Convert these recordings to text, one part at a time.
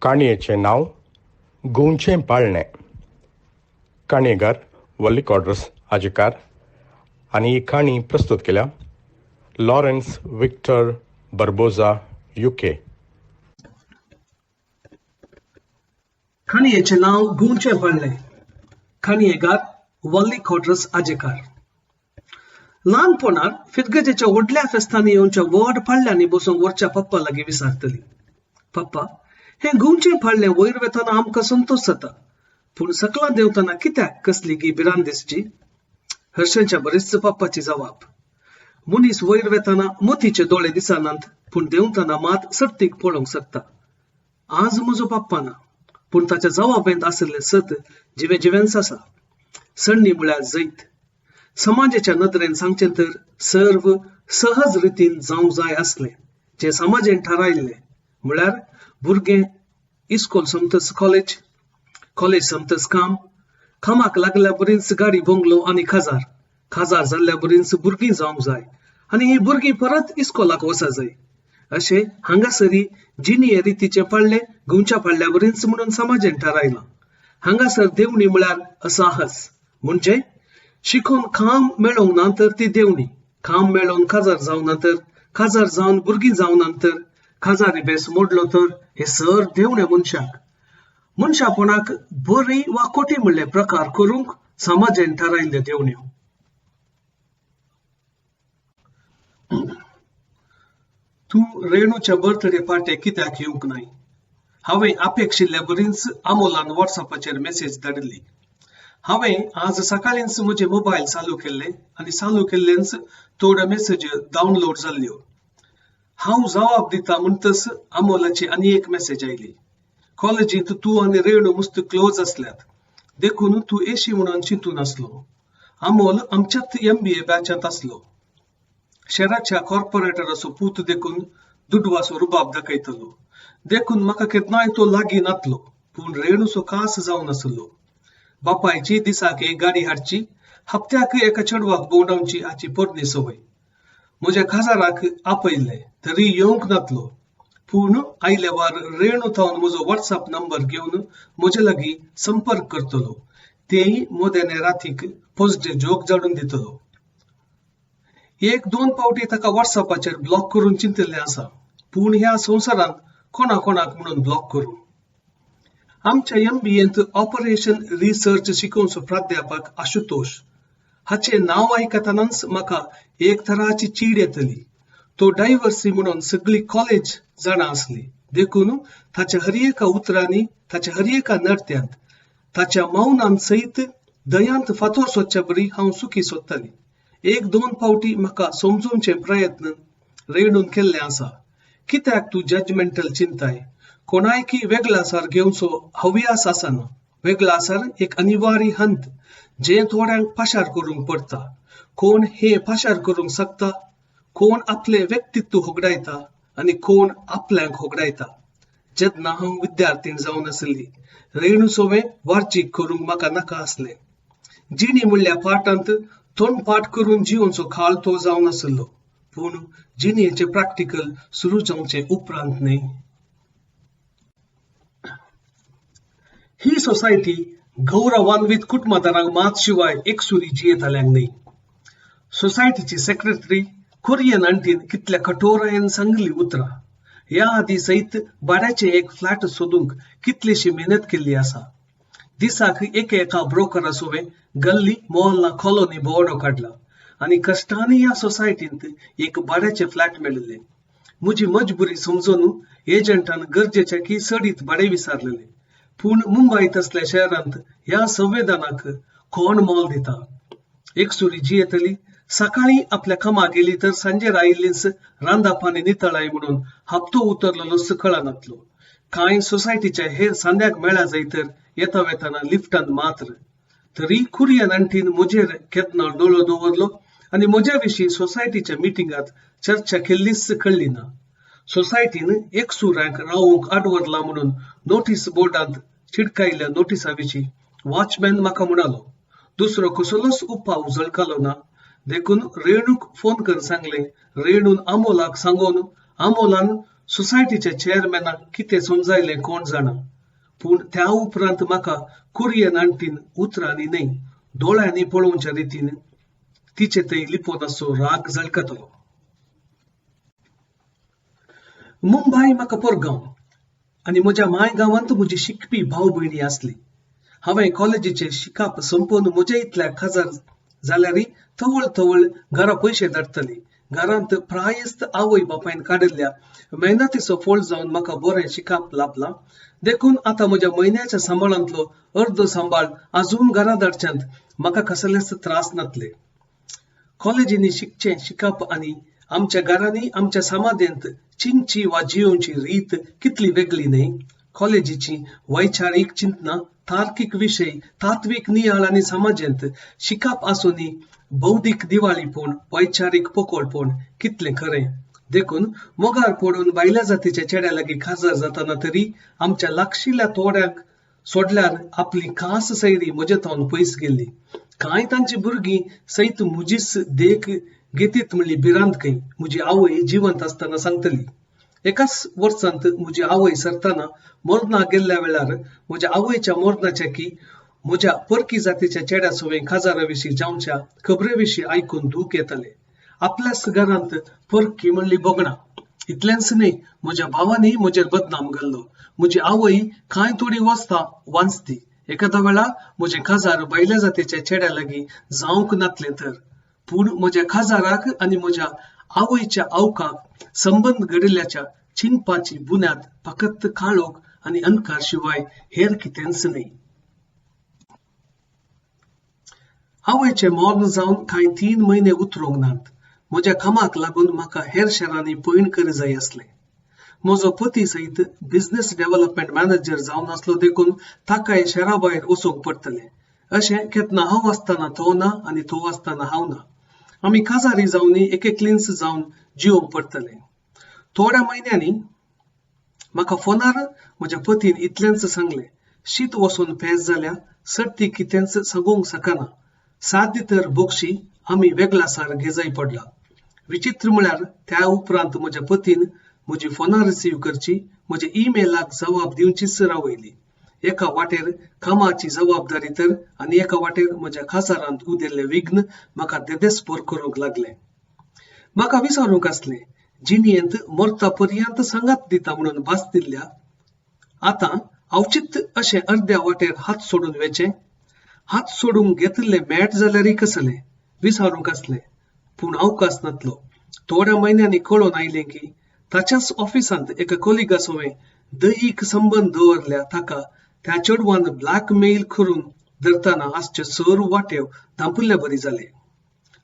काणयेचें नांव गोंयचें पाळणें. काणयेगार वल्ली कॉड्रस आजेकार आनी ही काणी प्रस्तुत केल्या लॉरेन्स विक्टर बर्बोजा, युके. काणयेचें नांव गुंवचें पडलें. काणयेगार वल्ली कॉड्रस आजेकार. ल्हानपणार फिरगजेच्या व्हडल्या फेस्तांनी येवच्या व्हड पाडल्यांनी बसूंक वरच्या पप्पा लागीं विचारतली, पप्पा हें गुंवचें पाडलें वयर वेतना आमकां संतोश जाता, पूण सकला देंवतना कित्याक कसली गी भिरांत दिसची? हर्षांच्या बरीच पप्पाची जवाब, मनीस वयर वेतना मोतीचे दोळे दिसनात, पूण देंवतना मात सर्तीक पळोवंक शकता. आज म्हजो पप्पा ना, पूण ताच्या जवाबेंत आशिल्लें सत जिवें जिवेंच आसा. सण्णी म्हळ्यार जैत. समाजाच्या नदरेन सांगचें तर सर्व सहज रितीन जावंक जाय आसलें जें समाजेन थारायल्लें, म्हळ्यार भुरगें इस्कोल सोंपतच कॉलेज, कॉलेज सोंपतच काम, कामाक लागल्या बरीच गाडी बंगलो आनी खाजार, खाजार जाल्ल्या बरीच भुरगीं जावंक जाय आनी हीं भुरगीं परत इस्कोलाक वचा जाय. अशें हांगासरी जिणये रितीचें पाडलें गुंवच्या पाडल्या बरीच म्हणून समाजेन थारायलां. हांगासर देवणी म्हळ्यार असाहस, म्हणजे शिकून काम मेळोवंक ना तर ती देवणी, काम मेळोवन काजार जावना तर, काजार जावन भुरगीं जावना तर, काजारी बेस मोडलो तर हे सर देवणे मनशाक. मनशापणाक बरी वा कोटी म्हणले प्रकार करूंक समाजेन थारायल्ल्यो देवण्यो. तूं रेणूच्या बर्थडे पार्टेक कित्याक येवंक नाय? हांवें अपेक्षिल्ल्या बरीच अमोलान वॉट्सॅपाचेर मेसेज धाडिल्ली. हांवें आज सकाळींच म्हजें मोबायल चालू केल्लें आनी चालू केल्लेंच थोड्यो मेसेज डावनलोड जाल्ल्यो. हांव जवाब दिता म्हणटच अमोलाची आनी एक मेसेज आयली, कॉलेजींत तूं आनी रेणू मस्त क्लोज आसल्यात, देखून तूं येशी म्हणून चिंतून आसलो. अमोल आमच्याच एम बी ए बॅचांत आसलो. शेराच्या कॉर्पोरेटराचो पूत देखून दुडवाचो रुबाब दाखयतलो, देखून म्हाका केन्नाय तो लागीं नातलो, पूण रेणूचो खास जावन आसलो. बापायची दिसाक एक गाडी हाडची, हप्त्याक एका चेडवाक भोंवडावची हाची पोरणी संवय. म्हज्या काजाराक आपयल्लें तरी येवंक नातलो, पूण आयल्या वार रेणू थावन म्हजो वॉट्सॅप नंबर घेवन म्हजे लागीं संपर्क करतलो, तेय मोदेने रातीक पोजडे जोक जाडून दितलो. एक दोन फावटी ताका वॉट्सॅपाचेर ब्लॉक करून चिंतिल्लें आसा, पूण ह्या संवसारांत कोणा कोणाक म्हणून ब्लॉक करूं? आमच्या एम बी एंत ऑपरेशन रिसर्च शिकोवचो प्राध्यापक आशुतोष हाचें नांव आयकतनाच म्हाका एक तराची चीड येतली. तो डायवर्सी म्हणून सगळी कॉलेज जाणा आसली, देखून ताच्या हर एका उतरांनी, ताच्या हर एका नडत्यांत, ताच्या मौनान सयत दयांत फातोर सोदच्या बरी हांव सुखी सोदताली. एक दोन फावटी म्हाका समजोवचे प्रयत्न रेणून केल्ले आसा. कित्याक तूं जजमेंटल चिंताय? कोणायकी वेगळा आसार घेवचो हव्यास आसना. वेगळा आसार एक अनिवार्य हंत जें थोड्यांक पाशार करूंक पडटा. कोण हें पाशार करूंक शकता, कोण आपलें व्यक्तित्व होगडायता आनी कोण आपल्यांक होगडायता. जेन्ना हांव विद्यार्थीण जावन आसली, रेणू सोवें वार्जीक करूंक म्हाका नाका आसलें. जिणी म्हणल्या पाठांत तोंडपाठ करून जिवनचो काळ तो जावन आसलो, पूण जिणेचें प्रॅक्टिकल सुरू जावचे उपरांत न्हय. ही सोसायटी गौरवान्वित कुटुंबादारांक मात शिवाय एकसुरी जियेताल्यांक न्हय. सोसायटीची सेक्रेटरी कुरियन आंटीन कितल्या कठोरायेन सांगली उतरां. ह्या आदीं सयत भाड्याचें एक फ्लॅट सोदूंक कितलीशी मेहनत केल्ली आसा. दिसाक एके एका ब्रोकरा सोवें गल्ली मोहल्ला कॉलनी भोंवडो काडला आनी कश्टांनी ह्या सोसायटींत एक भाड्याचें फ्लॅट मेळिल्लें. म्हजी मजबुरी समजून एजंटान गरजेच्या की चडीत भाडें विचारलेलें, पूण मुंबय तसल्या शहरांत ह्या संवेदनाक कोण मोल दिता? एकसुरी जियेतली, सकाळीं आपल्या कामाक गेली तर सांजेर आयिल्लीच रांदाप आनी नितळाय म्हणून हप्तो उतरलेलो कळनातलो. कांय सोसायटीच्या हेर सांद्याक मेळा जाय तर येता वेताना लिफ्टान मात्र. तरी कुरियन आंटीन म्हजेर केन्ना दोळो दवरलो आनी म्हज्या विशीं सोसायटीच्या मिटिंगांत चर्चा केल्लीच कळ्ळी ना. सोसायटीन एकसुऱ्यांक रावूंक आडवरला म्हणून नोटीस बोर्डांत चिडकायल्ल्या नोटिसा विशीं वॉचमॅन म्हाका म्हणालो. दुसरो कसलोच उपाव झळकलो ना, देखून रेणूक फोन कर सांगलें. रेणून अमोलाक सांगून अमोलान सोसायटीच्या चेअरमॅनाक कितें समजायलें कोण जाणा, पूण त्या उपरांत म्हाका कुरियन आंटीन उतरांनी न्हय दोळ्यांनी पळोवच्या रितीन तिचे थंय लिपोवन आसचो राग झळकतलो. मुंबय म्हाका पोरगांव आनी म्हज्या माय गांवांत म्हजी शिकपी भाव भयणी आसली. हांवें कॉलेजीचें शिकप संपोवन म्हज्या इतल्या खाजार जाल्यारय तवळ तवळ घरा पयशे धाडटली. घरांत प्रायस्त आवय बापायन काडिल्ल्या मेहनतीचो फळ जावन म्हाका बरें शिकप लाभलां. देखून आतां म्हज्या म्हयन्याच्या सांबाळांतलो अर्दो सांबाळ आजून घरा धाडच्यांत म्हाका कसलेच त्रास नातले. कॉलेजींनी शिकचें शिकप आनी आमच्या घरांनी आमच्या समाधेंत चिंतची वा जियोवची रीत कितली वेगळी न्हय. कॉलेजीची वैचारीक चिंतना, तार्कीक विशय, तात्वीक नियाळ आनी समाजेंत शिकप आसूनी बौद्धीक दिवाळीपण, वैचारीक पोकोळपण कितलें खरें. देखून मोगार पडून बायल्या जातीच्या चेड्या लागीं खाजर जाताना तरी आमच्या लागशिल्ल्या तोड्यांक सोडल्यार आपली खास सैरी म्हजे थावन पयस गेल्ली. कांय तांची भुरगीं सयत म्हजीच देख घेतीत म्हणली भिरांत खंय म्हजी आवय जिवंत आसतना सांगतली. एकाच वर्सांत म्हजी आवय सरतना मोरना गेल्ल्या वेळार म्हज्या आवयच्या मोरनाच्या की म्हज्या परकी जातीच्या चेड्या सवें खाजारा विशीं जावच्या खबरे विशीं आयकून दूख येताले. आपल्याच घरांत परकी म्हणली भोगणां. इतलेंच न्हय, म्हज्या भावांनी म्हजेर बदनाम घाल्लो. म्हजी आवय कांय थोडी वस्तां वांचती. एखाद्या वेळा म्हजें खाजार बायल्या जातीच्या चेड्या लागीं जावंक नातलें तर, पूण म्हज्या खाजाराक आनी म्हज्या आवयच्या आवकाक संबंद घडिल्ल्याच्या चिंतपाची बुन्याद फकत काळोख आनी अंधकार शिवाय हेर कितेंच न्हय. आवयचें मर्ण जावन कांय 3 म्हयने उतरूंक नात. म्हज्या कामाक लागून म्हाका हेर शारांनी पयण करी जाय आसलें. म्हजो पती सयत बिझनेस डेव्हलपमेंट मॅनेजर जावन आसलो, देखून ताकाय शारा भायर वचूंक पडटलें. अशें केन्ना हांव आसतना तो ना आनी तो आसतना हांव ना. आमी काजारी जावनी एकएकलींच जावन जिवंक पडटलें. थोड्या म्हयन्यांनी म्हाका फोनार म्हज्या पतीन इतलेंच सांगलें, शीत वचून पेज जाल्या सर्ती कितेंच सांगूंक शकना, साध्य तर बोक्षी आमी वेगळासार घेजाय पडला. विचित्र म्हळ्यार त्या उपरांत म्हज्या पतीन म्हजी फोनार रिसीव करची, म्हज्या ईमेलाक जबाब दिवचीच रावयली. एका वाटेर कामाची जबाबदारी तर आनी एका वाटेर म्हज्या खासारांत उदेल्लें विघ्न म्हाका देदेस्पोर करूंक लागलें. म्हाका विचारूंक आसलें, जिणेंत मरता पर्यंत सांगात दिता म्हणून भास दिल्ल्या आतां अवचित अशें अर्द्या वाटेर हात सोडून वेचें? हात सोडूंक घेतिल्लें मेट जाल्यारय कसलें? विचारूंक आसलें, पूण अवकाश नातलो. थोड्या म्हयन्यांनी कळोन आयलें की ताच्याच ऑफिसांत एका कोलिगा सवें दैहीक संबंद दवरल्या ताका त्या चेडवान ब्लॅकमेल करून धरतना आसचे सर वाटेव धांपुल्ल्या बरी जाले.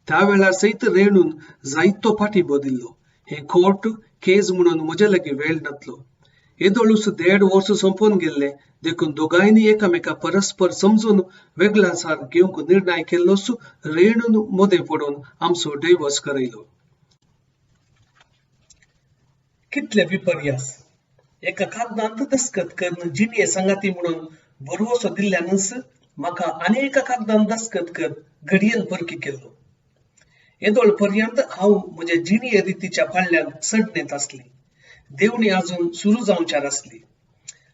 त्या वेळार सयत रेणून जायतो पाठिंबो दिल्लो. हें कोर्ट केज म्हणून म्हजे लागीं वेळ नातलो. येदोळूच 1.5 वर्स सोंपोवन गेल्लें, देखून दोगांयनी एकामेका परस्पर समजून वेगळासार घेवंक निर्णय केल्लोच रेणून मदें पडून आमचो डायव्हर्स करयलो. कितले विपर्यास! एका कागदांत दस्खत करून जिणये सांगाती म्हणून भरवसो दिल्ल्यानच म्हाका आनी एका कागदान दस्खत कर घडयेन परकी केल्लो. येदोळ पर्यंत हांव म्हज्या जिणये रितीच्या पाळल्यान चडणेंत आसली. देवणी अजून सुरू जावच्यार आसली.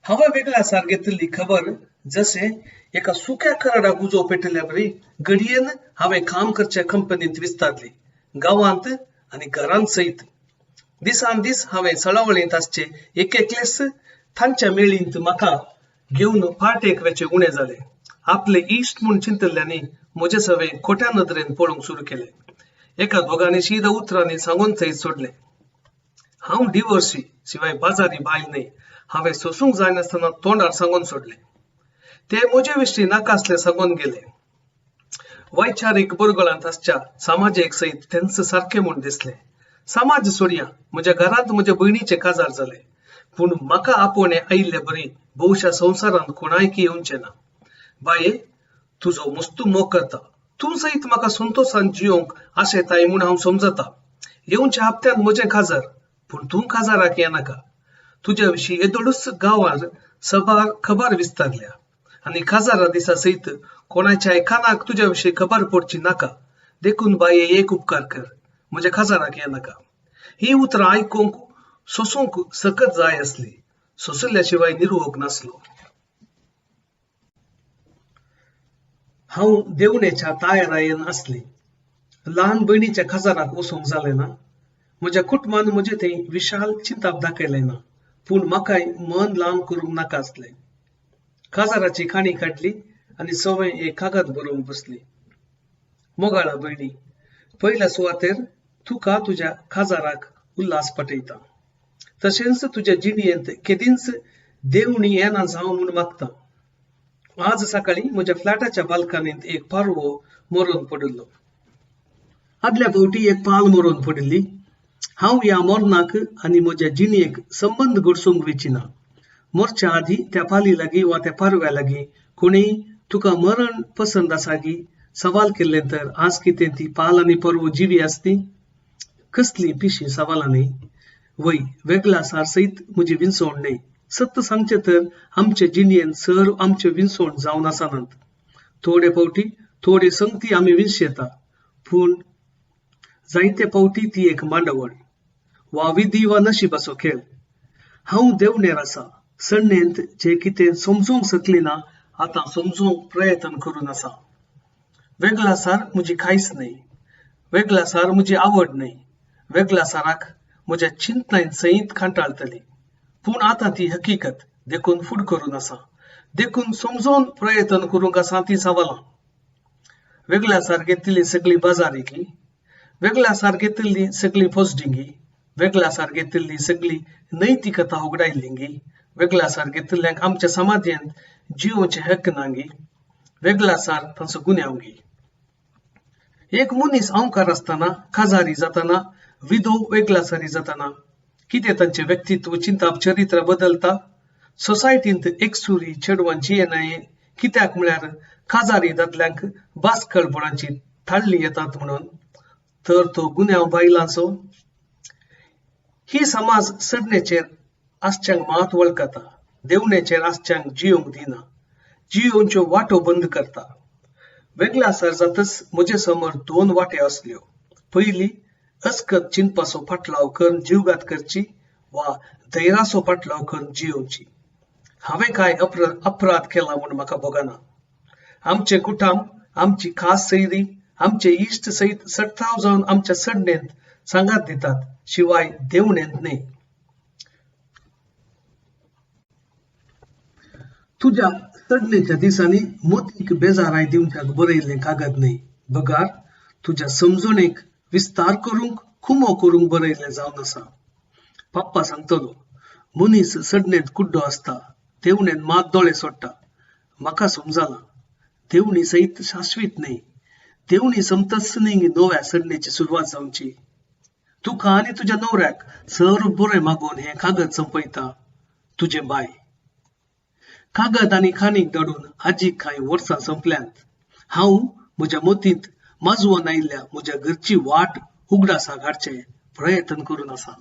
हांवें वेगळ्या सार घेतिल्ली खबर जशें एका सुक्या कराडाक उजो पेटिल्ल्या बरी घडयेन हांवें काम करच्या कंपनींत विस्तारली, गांवांत आनी घरांत सयत. दिसान दीस हांवें चळवळींत आसचे एक एकलेच तांच्या मेळींत म्हाका घेवन पार्टेक वेचे उणें जाले. आपले इश्ट म्हूण चिंतिल्ल्यांनी म्हजे सवें खोट्या नदरेन पळोवंक सुरू केलें. एका दोगांनी शीदा उतरांनी सांगून सयत सोडलें, हांव डिवोर्सी शिवाय बाजारी बायल न्हय. हांवें सोसूंक जायनासतना तोंडार सांगून सोडलें. ते म्हजे विशीं नाका आसलें सांगून गेले. वैचारीक बरगळांत आसच्या समाजेक सयत तेंच सारकें म्हूण दिसलें. समाज सोडया, म्हज्या घरांत म्हज्या भयणीचें काजार जालें, पूण म्हाका आपोवणें आयिल्ले बरी बहुशा संवसारांत कोणायकी येवचें ना. बाये, तुजो मस्तू मोग करता, तूं सयत म्हाका संतोशान जियोवंक आशेताय म्हूण हांव समजता. येवच्या हप्त्यांत म्हजें काजार, पूण तूं काजाराक येनाका. तुज्या विशीं येदोळूच गांवार सबार खबर विस्तारल्या आनी काजारा दिसा सयत कोणाच्याय कानाक तुज्या विशीं खबर पडची नाका. देखून बाये, एक उपकार कर, म्हज्या काजाराक येनाका. ही उतरां आयकूंक सोसूंक सकत जाय आसली, सोसल्या शिवाय निरोग नासलो. हांव देवणेच्या तयारायेन आसली. ल्हान भयणीच्या खाजाराक वचूंक जालें ना. म्हज्या कुटुंबान म्हजें थंय विशाल चिंताप दाखयलें ना, पूण म्हाकाय मन लावन करूंक नाका आसलें. काजाराची काणी काडली आनी सवंय एक कागद बरोवंक बसली. मोगाळा भयणी, पयल्या सुवातेर तुका तुज्या काजाराक उल्हास पाठयता, तशेंच तुज्या जिणयेंत केदींच देवणी येना जावं म्हूण मागता. आज सकाळीं म्हज्या फ्लॅटाच्या बाल्कनींत एक पारवो मरून पडिल्लो. आदल्या फावटी एक पाल मरून पडिल्ली. हांव ह्या मरणाक आनी म्हज्या जिणयेक संबंद घडसूंक वेचिना. मरच्या आदीं त्या पाली लागीं वा त्या पारव्या लागीं कोणीय तुका मरण पसंद आसा गी सवाल केल्लें तर आज कितें ती पाल आनी परवो जिवी आसती? कसली पिशी सवालां न्ही? वय वेगळा सार सयत म्हजी विंचवण न्हय. सत्य सांगचें तर आमचे जिणयेन सर आमचे विंचवण जावन आसनात. थोडे फावटी थोडे संगती आमी विंचयता, पूण जायते फावटी ती एक मांडवळ वा विधी वा नशिबाचो खेळ. हांव देवणेर आसा. सण्णेंत जें कितें समजूंक शकली ना आतां समजूंक प्रयत्न करून आसा. वेगळा सार म्हजी खायस न्हय, वेगळा सार म्हजी आवड न्हय, वेगळा साराक म्हज्या चिंतनान सयत कांटाळटली. पूण आतां ती हकीकत देखून फुड करून आसा, देखून समजून प्रयत्न करूंक आसा ती सवालां. वेगळ्या सार घेतिल्ली सगळी बाजारिकी, वेगळ्या सार घेतिल्ली सगळी पोस्टिंगी, वेगळ्या सार घेतिल्ली सगळी नैतिकता होगडायल्ली, वेगळ्या सार घेतिल्ल्यांक आमच्या समाजांत जिवोचे हक्क नांगी, वेगळ्या सार तांचो गुन्यांवगी. एक मनीस अंवकार आसतना, काजारी जातना, विधो वेगळ्या सारी जातना कितें तांचें व्यक्तित्व, चिंताप, चरित्र बदलता? सोसायटींत एकसुरी चेडवांची येनाय कित्याक म्हळ्यार काजारी दादल्यांक बास्कळपणाची थाळ्ळी येतात म्हणून, तर तो गुन्यांव बायलांचो. ही समाज सडणेचेर आसच्यांक मात वळखता, देवणेचेर आसच्यांक जियोंक दिना, जियोवच्यो वाटो बंद करता. वेगळ्या सार जातच म्हजे समोर दोन वाटे आसल्यो. पयली, अस्कत चिंतपाचो फाटलाव करून जीवघात करची वा धैराचो फाटलाव करून जियोवची. हांवें कांय अपराध केला म्हूण म्हाका भोगना. आमचें कुटुंब, आमची खास सैरी, आमचे इश्ट सयत सट्टाव जावन आमच्या सडणेंत सांगात दितात, शिवाय देवणेंत न्हय. तुज्या सडणेच्या दिसांनी मोतीक बेजाराय दिवच्याक बरयल्लें कागद न्हय, बगार तुज्या समजणेक विस्तार करूंक, खुमो करूंक बरयल्लें जावन आसा. पप्पा सांगतलो, मनीस सडणेंत कुड्डो आसता, देवणेंत मात दोळे सोडटा. म्हाका समजालां, देवणी सयत शाश्वीत न्हय. देवणी समतच न्हय नव्या सडणेची सुरवात जावची. तुका आनी तुज्या नवऱ्याक सर बरें मागून हें कागद संपयता तुजें बाय. कागद आनी खाणीक धाडून आजीक कांय वर्सां संपल्यांत. हांव म्हज्या मतींत माजवून आयिल्ल्या म्हज्या घरची वाट उगडासाक हाडचें प्रयत्न करून आसा.